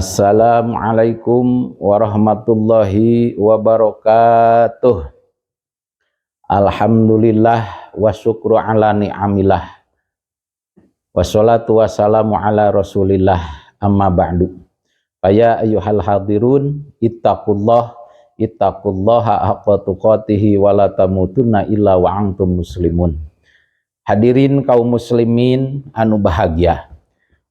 Assalamualaikum warahmatullahi wabarakatuh. Alhamdulillah wa syukru ala ni'amillah. Wassalatu wassalamu ala Rasulillah, amma ba'du. Faya ayyuhal hadirun, ittaqullah, ittaqullaha haqqa tuqatihi wa la tamutunna illa wa antum muslimun. Hadirin kaum muslimin anu bahagia.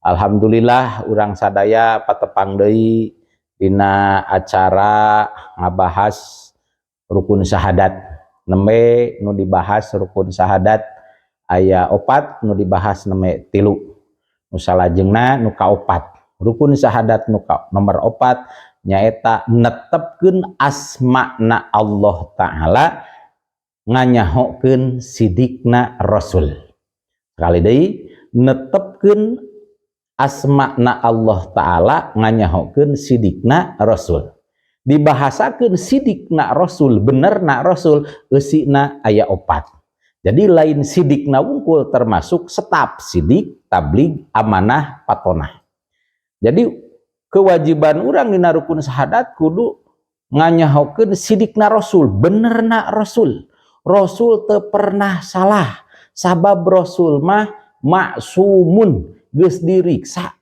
Alhamdulillah, urang sadaya patepang deui dina acara ngabahas rukun syahadat. Nembe nu dibahas rukun syahadat aya opat, nu dibahas nembe tilu. Nu salajengna nu kaopat. Rukun syahadat nu nomor opat nyaeta netepkeun asmana Allah Ta'ala, nganyahokeun sidikna Rasul. Sekali deui, netepkeun asmana Allah Ta'ala, nganyahokeun sidikna Rasul. Dibahasakeun sidikna Rasul, benerna Rasul, eusina aya opat. Jadi lain sidikna wungkul, termasuk setap sidik, tablig, amanah, patonah. Jadi kewajiban urang dina rukun syahadat kudu nganyahokeun sidikna Rasul, benerna Rasul. Rasul teu pernah salah, sabab Rasul mah maksumun, geus diriksa,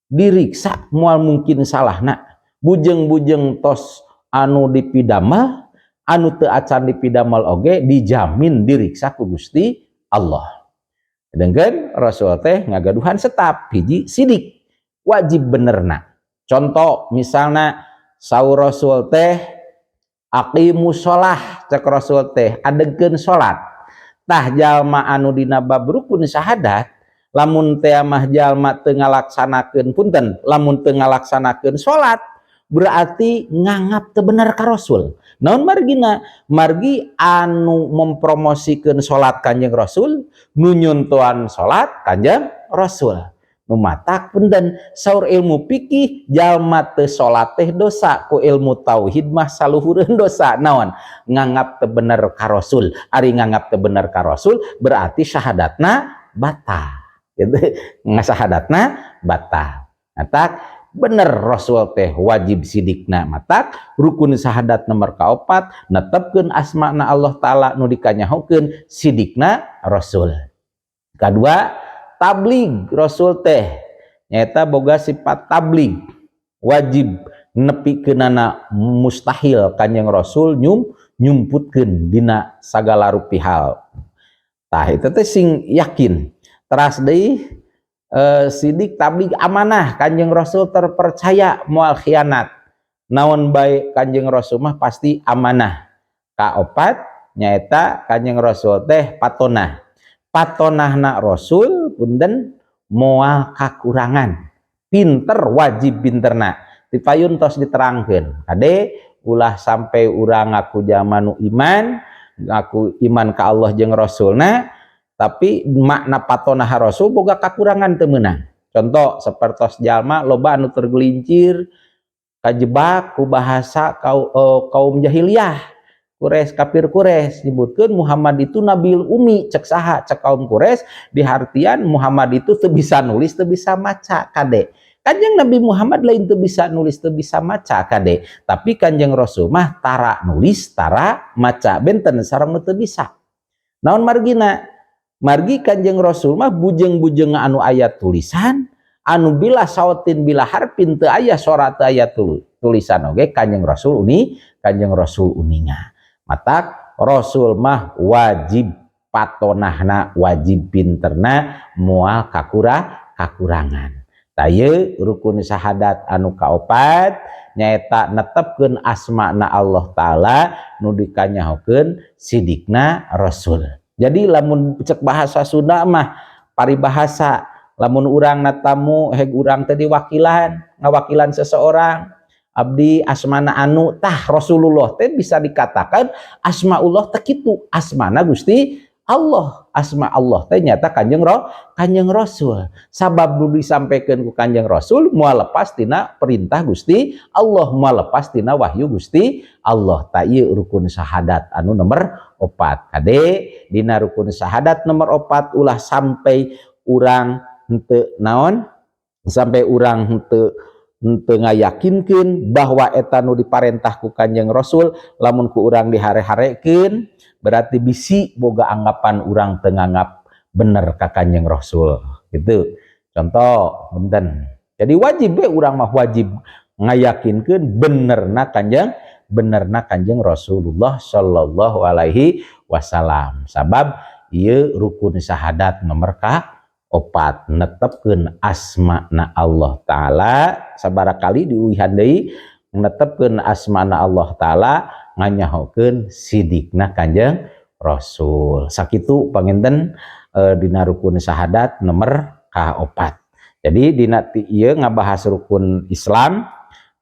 diriksa moal mungkin salahna. Bujeng-bujeng tos anu dipidamel, anu teu acan dipidamel oge dijamin diriksa ku Gusti Allah. Sedangkan Rasul teh ngagaduhan setap hiji, sidik, wajib benerna. Contoh misalnya, saur Rasul teh, "Aqimus sholah," cek Rasul teh, adegkeun salat. Tah, jalma anu dina bab rukun syahadat, lamun teh mah jalma teu ngalaksanakeun, punten, lamun teu ngalaksanakeun salat, berarti nganggap teu bener ka Rasul. Naon margina? Margi anu mempromosikeun salat Kanjeng Rasul, nu nyuntuan salat Kanjeng Rasul. Nu matak, punten, saur ilmu fikih jalma teu salat teh dosa, ku ilmu tauhid mah saluhureun dosa. Naon? Nganggap teu bener ka Rasul. Ari nganggap teu bener ka Rasul berarti syahadatna batal. Gitu. Ngasahadatna batal. Matak bener Rasul teh wajib sidikna. Matak rukun syahadat nomor kaopat netepkeun asmana Allah Ta'ala nu dikanyahokeun sidikna Rasul. Kedua, tablig. Rasul teh nyaeta boga sifat tablig, wajib nepikeunana. Mustahil Kanjeng Rasul nyumputkeun dina sagala rupi hal. Tah, itu teh sing yakin. Teras deui, sidik, tablig, amanah. Kanjeng Rasul terpercaya moal khianat. Naon bae Kanjeng Rasul mah pasti amanah. Kaopat nyaeta Kanjeng Rasul teh patonah. Patonahna Rasul, punten, moal kakurangan. Pinter, wajib pinterna. Dipayun tos diterangkeun. Kade, ulah sampai urang ngaku jalma nu iman, ngaku iman ka Allah jeung Rasulna, tapi makna patonah Rasul boga kakurangan, teu meunang. Contoh sapertos jalma loba anu tergelincir kajebak ku bahasa kaum jahiliyah Quraisy, kafir Quraisy, nyebutkeun Muhammad itu nabil umi. Cek saha? Cek kaum Quraisy, dihartian Muhammad itu teu bisa nulis, teu bisa maca. Kade, Kanjeng Nabi Muhammad lain teu bisa nulis, teu bisa maca, kade, tapi Kanjeng Rasul mah tara nulis, tara maca, benten sareng nu teu bisa. Naon margina? Margi Kanjeng Rasul mah bujeng-bujeng anu aya tulisan, anu bila sautin bila harpin, teu aya sora, teu aya tulisan oge Kanjeng Rasul uni, Kanjeng Rasul uninga. Matak Rasul mah wajib patonahna, wajib pinterna, moal kakurangan. Tah, ieu rukun syahadat anu kaopat nyaeta netepkeun asmana Allah Ta'ala nu dikanyahokeun sidikna Rasul. Jadi lamun cek bahasa Sunda mah paribahasa, lamun urang natamu heg urang teh diwakilan, ngawakilan seseorang, abdi asmana anu. Tah, Rasulullah teh bisa dikatakan asmaullah teh kitu, asmana Gusti Allah. Asma Allah teh nyata Kanjeng Rasul, sabab nu disampaikan ku Kanjeng Rasul moal lepas tina perintah Gusti Allah, moal lepas tina wahyu Gusti Allah. Tah, ieu rukun syahadat anu nomor opat. Kade, dina rukun syahadat nomor opat ulah sampai urang henteu naon, sampai urang henteu Henteu ngayakinkeun bahwa eta nu diparentah ku Kanjeng Rasul, lamun ku urang dihare-harekeun berarti bisi boga anggapan urang teu nganggap bener ka Kanjeng Rasul gitu. Contoh, punten. Jadi wajib we urang mah, wajib ngayakinkeun benerna Kanjeng Rasulullah Shallallahu alaihi wasallam. Sabab ieu rukun syahadat nomor ka opat, netepkeun asmana Allah Ta'ala. Sabaraha kali diuihan deui, netepkeun asmana Allah Ta'ala, nganyahokeun sidikna Kanjeng Rasul. Sakitu panginten dina rukun syahadat nomor ka-opat. Jadi dina ieu ngabahas rukun Islam,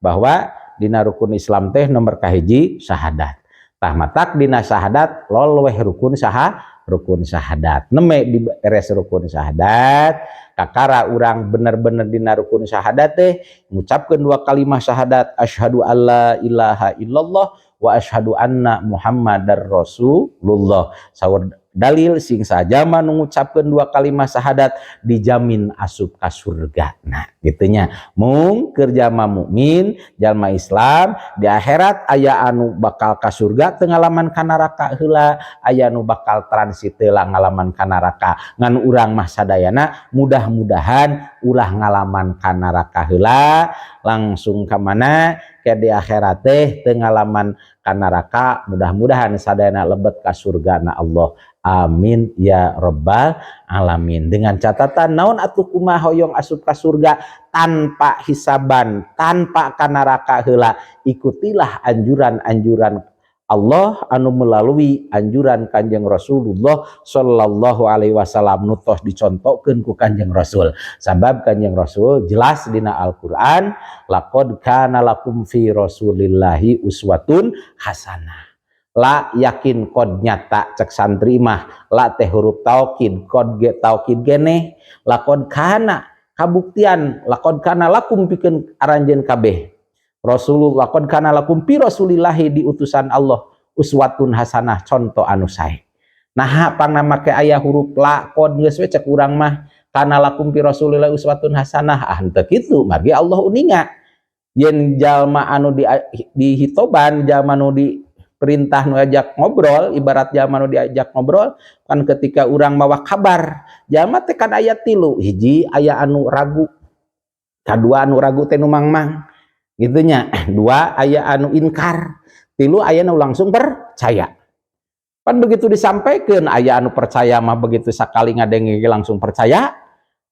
bahwa dina rukun Islam teh nomor kahiji syahadat. Tah, matak dina syahadat lol weh rukun saha rukun syahadat. Neme di beres rukun syahadat, kakara urang bener-bener dina rukun syahadat teh ngucapkeun dua kalimat syahadat, asyhadu alla ilaha illallah wa asyhadu anna muhammadar rasulullah. Saur dalil, sing sajama nu ngucapkeun dua kalimat syahadat dijamin asup ka surga. Nah, gitu nya. Mung keur jalma mukmin, jalma Islam, di akhirat aya anu bakal ka surga teu ngalaman ka neraka heula, aya anu bakal transit heula ngalaman ka neraka. Ngan urang mah sadayana mudah-mudahan ulah ngalaman ka neraka heula, langsung ka mana ke di akhirat teh teu ngalaman ka neraka, mudah-mudahan sadayana lebet ka surga na Allah. Amin ya robbal alamin. Dengan catatan naon atuh, kumaha hoyong asup ka surga tanpa hisaban, tanpa ka neraka heula? Ikutilah anjuran-anjuran Allah anu melalui anjuran Kanjeng Rasulullah Shallallahu Alaihi Wasallam, nu tos dicontohkeun ku Kanjeng Rasul. Sabab Kanjeng Rasul jelas dina Al-Qur'an, laqad kana lakum fi Rasulillahi uswatun hasanah. La yakin, qad nyata, cek santri mah la teh huruf taukid, qad ge taukid geneh. Laqad kana kabuktian, laqad kana lakum pikeun aranjeun kabeh, Rasulullah, laqad kana lakum fi Rasulillahi di utusan Allah, uswatun hasanah contoh anu sae. Nah, pangna make aya huruf la qad, geus we cek urang mah kana lakum fi Rasulillah uswatun hasanah. Ah, henteu kitu, margi Allah uninga yen jalma anu di dihitoban, jalma anu di perintah nu ajak ngobrol, ibarat jalma nu diajak ngobrol kan. Ketika urang mawa kabar, jalma teh kan aya tilu: hiji aya anu ragu, kadua anu ragu teh nu mangmang gitu nya, dua aya anu inkar, tilu aya nu langsung percaya. Pan begitu disampaikan, aya anu percaya mah begitu sakali ngadenge langsung percaya,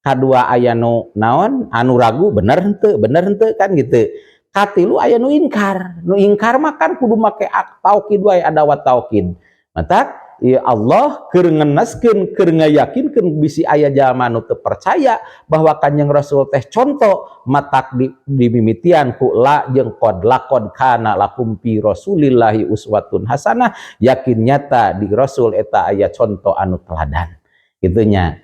kadua aya nu naon, anu ragu, bener henteu, bener henteu, kan gitu, katilu aya nu inkar. Nu ingkar mah kan kudu make taukid wae, adawat taukid. Matak ya Allah keur ngeneskeun, keur ngayakinkeun bisi aya jalma nu teu percaya bahwa Kanjeng Rasul teh contoh, matak di dimimitian ku la jeung qad, laqad kana lakum fi Rasulillahi uswatun hasanah, yakin nyata di Rasul eta aya contoh anu teladan kitu nya.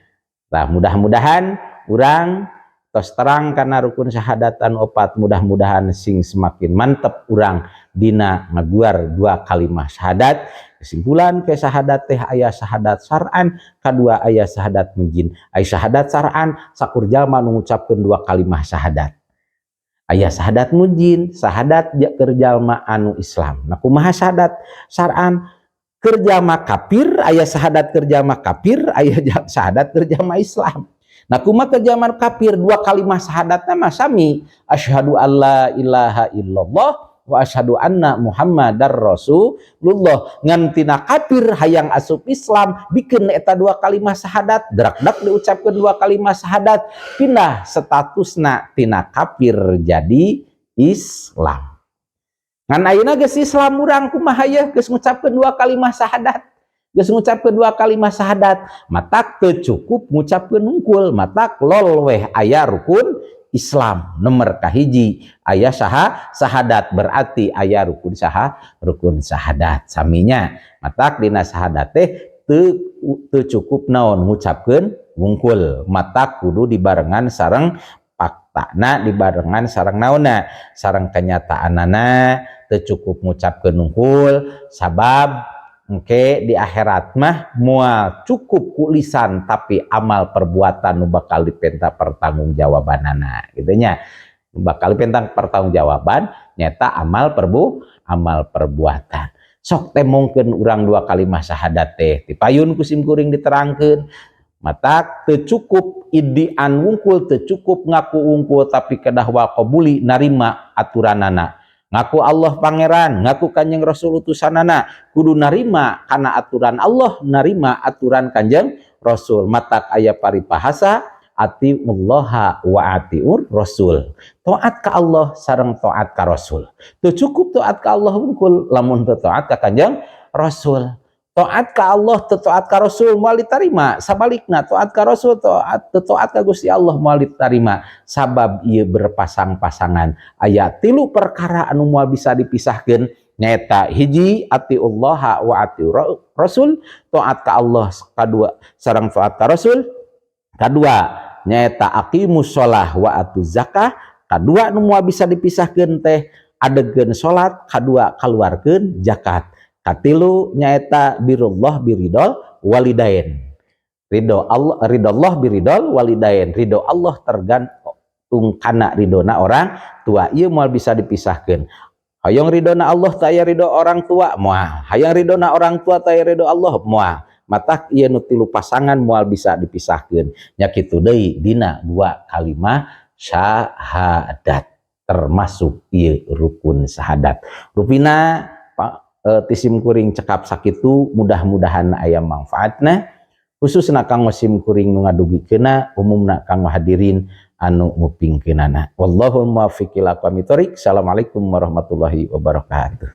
Nah, mudah-mudahan urang tos terang karena rukun syahadat anu opat. Mudah-mudahan sing semakin mantep urang dina ngaguar dua kalimat syahadat. Kesimpulan ke syahadat teh aya syahadat syar'an, kadua aya syahadat mujin. Aya syahadat syar'an sakur jalma nu ngucapkeun dua kalimat syahadat. Aya syahadat mujin, syahadat keur jalma anu Islam. Nah, kumaha syahadat syar'an keur jalma kafir? Aya syahadat keur jalma kafir, aya syahadat keur jalma Islam. Nah, kumaha keur jalma kafir? Dua kalimat syahadatna mah sami, asyhadu alla ilaha illallah wa asyhadu anna muhammadar rasulullah. Ngan tina kafir hayang asup Islam, bikin eta dua kalimat syahadat, drak-dak diucapkeun dua kalimat syahadat, pindah statusna tina kafir jadi Islam. Ngan ayeuna geus Islam urang kumaha ye? Geus ngucapkeun dua kalimat syahadat, geus ngucapkeun dua kalimat syahadat, matak teu cukup ngucapkeun hungkul, matak lol weh aya rukun Islam nomor kahiji aya saha syahadat, berarti aya rukun saha rukun syahadat saminya. Matak dina syahadat teh teu teu cukup naon, ngucapkeun wungkul, matak kudu dibarengan sareng faktana, dibarengan sareng naonna, sareng kenyataanana. Teu cukup ngucapkeun wungkul, sabab engke di akhirat mah moal cukup ku lisan, tapi amal perbuatan nu bakal dipenta pertanggungjawabanana gitu nya. Bakal dipenta pertanggungjawaban nyata amal perbuatan. Sok tembongkeun urang dua kalimat syahadat teh tipayun ku sim kuring diterangkeun. Matak teu cukup idian wungkul, teu cukup ngaku wungkul, tapi kedah wal qabuli, narima aturanana. Ngaku Allah pangeran, ngaku Kanjeng Rasul utusanana, kudu narima kana aturan Allah, narima aturan Kanjeng Rasul. Matak aya paribahasa atiullaha wa atiur rasul, taat ka Allah sareng taat ka Rasul. Teu cukup taat ka Allah wungkul lamun teu taat ka Kanjeng Rasul. Taat ka Allah teu taat ka Rasul moal ditarima, sabalikna taat ka Rasul teu taat ka Gusti Allah moal ditarima, sabab ieu berpasang-pasangan. Aya tilu perkara anu moal bisa dipisahkeun, nyaeta hiji atiullaha wa atiur rasul, taat ka Allah kadua sareng taat ka Rasul. Kadua nyaeta aqimus shalah wa atuz zakah. Kadua nu moal bisa dipisahkeun teh adegkeun salat, kadua kaluarkeun zakat. Katilu nyaeta birullah biridol walidain, ridho Allah, ridho Allah biridol walidain, ridho Allah tergantung kana ridona orang tua. Ieu moal bisa dipisahkeun. Hayang ridona Allah teu aya ridho orang tua moal, hayang ridona orang tua teu aya ridho Allah moal. Matak ieu nu tilu pasangan moal bisa dipisahkeun. Nya kitu deui dina dua kalimah syahadat, termasuk ieu rukun syahadat. Rupina ti sim kuring cekap sakitu, mudah-mudahan aya manfaatna, khususna kanggo sim kuring nu ngadugikeunna, umumna kanggo hadirin anu ngupingkeunana. Wallahul muwaffiq ila aqwamit thoriq. Assalamualaikum warahmatullahi wabarakatuh.